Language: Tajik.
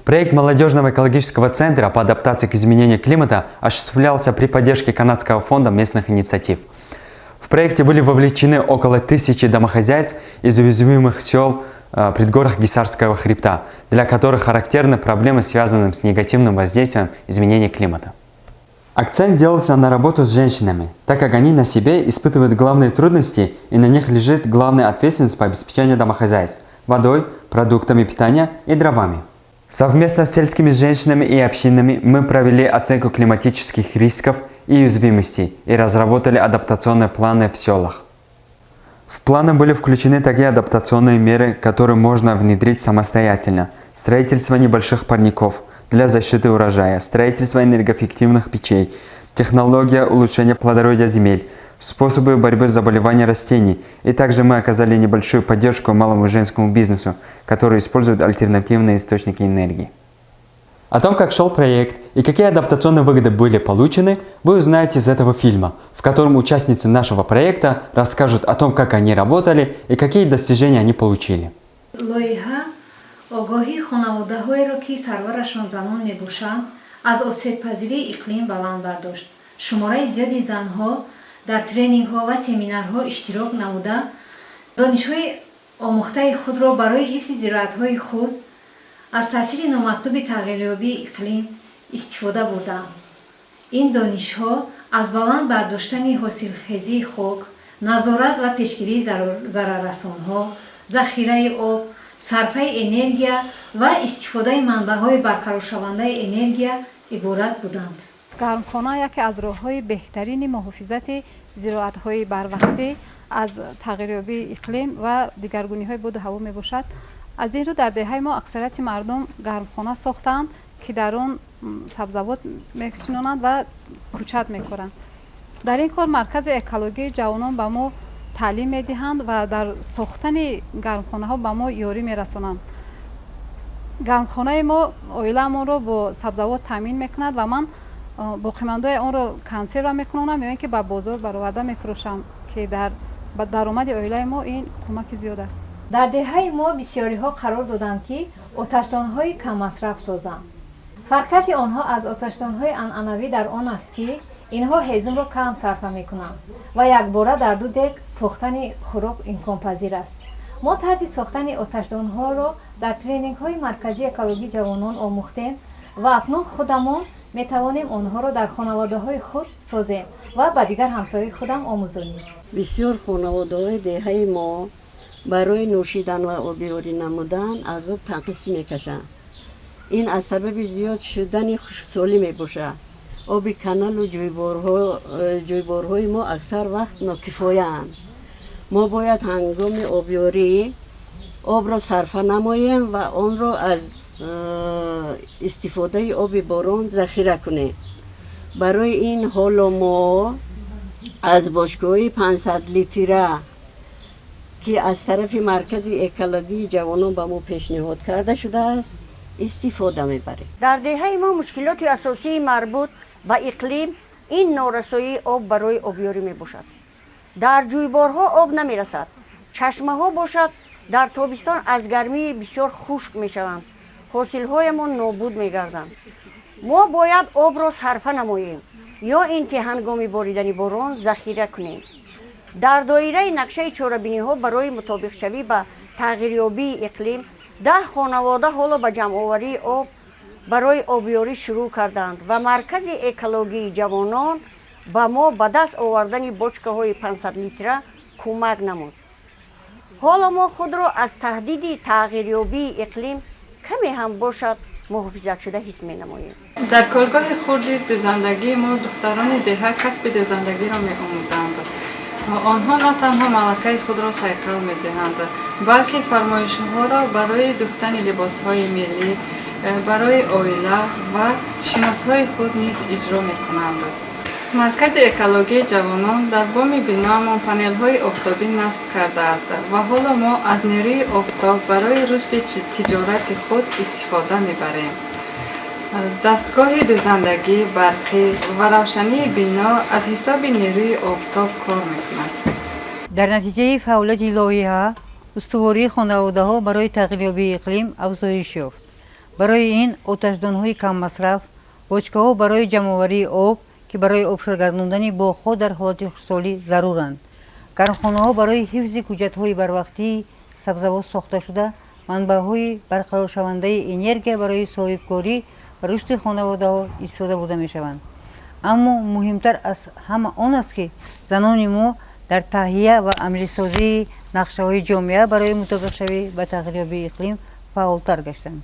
Проект молодежного экологического центра по адаптации к изменению климата осуществлялся при поддержке Канадского фонда местных инициатив. В проекте были вовлечены около 1000 домохозяйств из уязвимых сел предгорьях Гиссарского хребта, для которых характерны проблемы, связанные с негативным воздействием изменения климата. Акцент делался на работу с женщинами, так как они на себе испытывают главные трудности и на них лежит главная ответственность по обеспечению домохозяйств водой, продуктами питания и дровами. Совместно с сельскими женщинами и общинами мы провели оценку климатических рисков и уязвимостей и разработали адаптационные планы в селах. В планы были включены такие адаптационные меры, которые можно внедрить самостоятельно: строительство небольших парников для защиты урожая, строительство энергоэффективных печей, технология улучшения плодородия земель, способы борьбы с заболеваниями растений. И также мы оказали небольшую поддержку малому женскому бизнесу, который использует альтернативные источники энергии. О том, как шел проект и какие адаптационные выгоды были получены, вы узнаете из этого фильма, в котором участницы нашего проекта расскажут о том, как они работали и какие достижения они получили. Лоиҳа огоҳии хонаводаҳоеро, ки сарварашон занон мебошанд, аз осебпазирии иқлим баланд бардошт. Шумораи зиёди занҳо дар тренингҳо ва семинарҳо иштирок намуда, донишҳои омӯхтаи худро барои ҳифзи зироатҳои худ аз таъсири номатлуби тағйирёбии иқлим истифода бурданд. Ин донишҳо аз баланд бардоштани ҳосилхезии хок, назорат ва пешгирии зараррасонҳо, захираи об, сарфаи энергия ва истифодаи манбаъҳои барқароршавандаи энергия иборат буданд. Гармхона яке аз роҳҳои беҳтарини муҳофизати зироатҳои барвақтӣ аз тағйирёбии иқлим ва дигаргуниҳои боду ҳаво мебошад. Аз ин рӯ дар деҳаи мо аксарияти мардум гармхона сохтаанд, ки дар он сабзавот мешинонанд ва кучат мекоранд. Дар ин кор маркази экологии ҷавонон ба мо таълим медиҳанд ва дар сохтани гармхонаҳо ба мо ёрӣ мерасонанд. Гармхонаи мо оилаамонро бо сабзавот таъмин мекунад ва ман боқимондаи онро консерва мекунонам ё ин ки ба бозор бароварда мефурӯшам, ки дар ба даромади оилаи мо ин кӯмаки зиёд аст. Дар деҳаи мо бисёриҳо қарор доданд, ки оташдонҳои каммасраф созанд. Фарқияти онҳо аз оташдонҳои анъанавӣ дар он аст, ки инҳо ҳезумро кам сарфа мекунанд ва якбора дар ду дег пухтани хӯрок имконпазир аст. Мо тарзи сохтани оташдонҳоро дар тренингҳои марказии экологии ҷавонон омӯхтем ва акнун худамон метавонем онҳоро дар хонаводаҳои худ созем ва ба дигар ҳамсояи худам омӯзонем. Бисёр хонаводаҳои деҳаи мо барои нӯшидан ва обиёрӣ намудан аз об танқисӣ мекашанд. Ин аз сабаби зиёд шудани хушксолӣ мебошад. Оби каналу ҷӯйборҳои мо аксар вақт нокифояанд. Мо бояд ҳангоми обёрӣ обро сарфа намоем ва онро аз истифодаи оби борон захира кунем. Барои ин ҳоло мо аз бочкаҳои 500 литра, ки аз тарафи маркази экологии ҷавонон ба мо пешниҳод карда шудааст, истифода мебарем. Дар деҳаи мо мушкилоти асосии марбут ба иқлим ин норасоии об барои обёрӣ мебошад. Дар ҷӯйборҳо об намерасад, чашмаҳо бошад, дар тобистон аз гармии бисёр хушк мешаванд, ҳосилҳоямон нобуд мегарданд. Мо бояд обро сарфа намоем ё ин ки ҳангоми боридани борон захира кунем. Дар доираи нақшаи чорабиниҳо барои мутобиқшавӣ ба тағйирёбии иқлим 10 хонавода ҳоло ба ҷамъоварии об барои обёрӣ шурӯъ карданд ва маркази экологии ҷавонон ба мо ба даст овардани бочкаҳои 500 литра кӯмак намуд. Ҳоло мо худро аз таҳдиди тағйирёбии иқлим каме ҳам бошад муҳофизатшуда ҳис менамоем. Дар коргоҳи хурди дӯзандагии мо духтарони деҳа касби дӯзандагиро меомӯзанд. Онҳо на танҳо малакаи худро сайқал медиҳанд, балки фармоишҳоро барои дӯхтани либосҳои миллӣ барои оила ва шиносҳои худ низ иҷро мекунанд. Маркази экологии ҷавонон дар боми биноамон панелҳои офтобӣ насб кардааст ва ҳоло мо аз нерӯи офтоб барои рушди тиҷорати худ истифода мебарем. Дастгоҳи дӯзандагӣ барқӣ ва равшании бино аз ҳисоби нерӯи офтоб кор мекунад. Дар натиҷаи фаъолияти лоиҳа устувории хонаводаҳо барои тағйирёбии иқлим афзоиш ёфт. Барои ин оташдонҳои каммасраф, бочкаҳо барои ҷамъоварии об, ки барои обшоргардондани боғҳо дар ҳолати хушксолӣ заруранд, гармхонаҳо барои ҳифзи кӯҷатҳои барвақтии сабзавот сохташуда, манбаъҳои барқароршавандаи энергия барои соҳибкорӣ ва рушди хонаводаҳо истифода бурда мешаванд. Аммо муҳимтар аз ҳама он аст, ки занони мо дар таҳия ва амалисозии нақшаҳои ҷомеа барои мутобиқшавӣ ба тағйирёбии иқлим фаъолтар гаштанд.